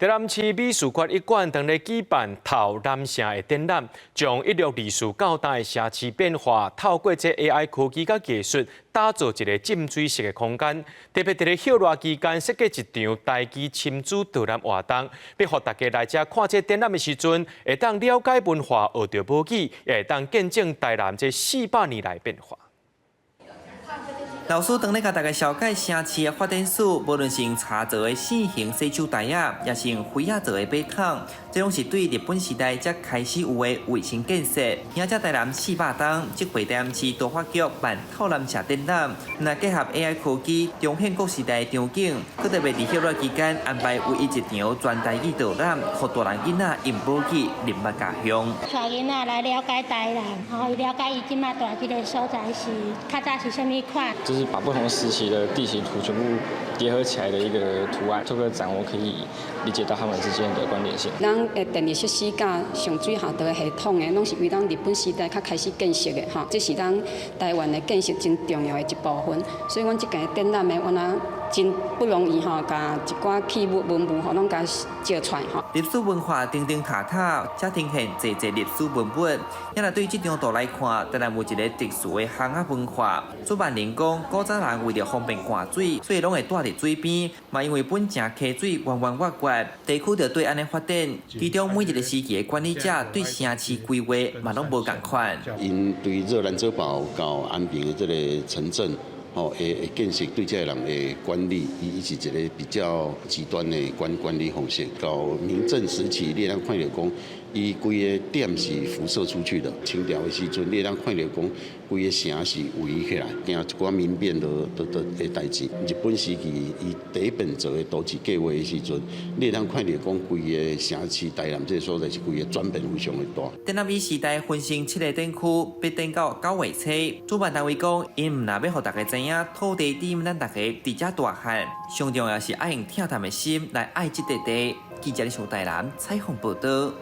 台南市美術館一館當咧舉辦透南城的展覽，將1624到今的城市變化，透過這 AI 科技佮技術，打造一個浸水式的空間。特別佇咧歇熱期間設計一場台語親子導覽活動，欲予大家來遮看這展覽的時陣，會當了解文化，學著母語，也會當見證台南這400年來變化。老師當咧共大家紹介城市的發展史，無論是用柴做的扇形洗手台仔，抑是用蜚仔做的馬桶，這攏是對日本時代才開始有的衛生建設。而這台南400冬，這回台南市都發局辦透南城展覽，若結合 AI 科技，重現各時代的場景，閣特別佇歇熱期間安排唯一一場全台語導覽，予大人囡仔用母語認捌家鄉。帶囡仔來了解台南，予伊了解伊這馬蹛這个所在是較早是啥物款。就是把不同時期的地形圖全部疊合起來的一個圖案，透過展我可以理解到他們之間的關聯性。咱的電力設施佮上水下道的系統的，攏是為咱日本時代較開始建設的吼，這是咱台灣的建設真重要的一部分。所以，阮這間展覽的，阮啊真不容易吼，共一寡器物文物吼，攏共借出來吼。歷史文化釘釘塔塔，才呈現濟濟歷史文物。也若對這張圖來看，台南有一个特殊的巷仔文化。主辦人講，古早人為著方便灌水，所以攏會蹛佇水邊。嘛因為本城溪水彎彎彎彎，地區就對按呢發展。其中每一个時期的管理者對城市規劃嘛攏無仝款。𪜶對熱蘭遮堡到安平的這个城鎮，吼，會建設對這个人的管理，伊是一个比較極端的管理方式。到明鄭時期，你會當看著講，伊規个點是輻射出去的。清朝的時陣，你會當看著講，規个城是圍起來，驚一寡民變都的代誌。日本時期，伊第一本做的都市計劃的時陣，你會當看著講，規個城市台南這个所在是規个轉變非常的大。展覽以時代分成七個展區，欲等到9月初。主辦單位講，𪜶毋若欲予大家知影土地佇咱大家佇遮大漢，上重要是愛用疼痛的心來愛這塊地。記者李淑台南採訪報導。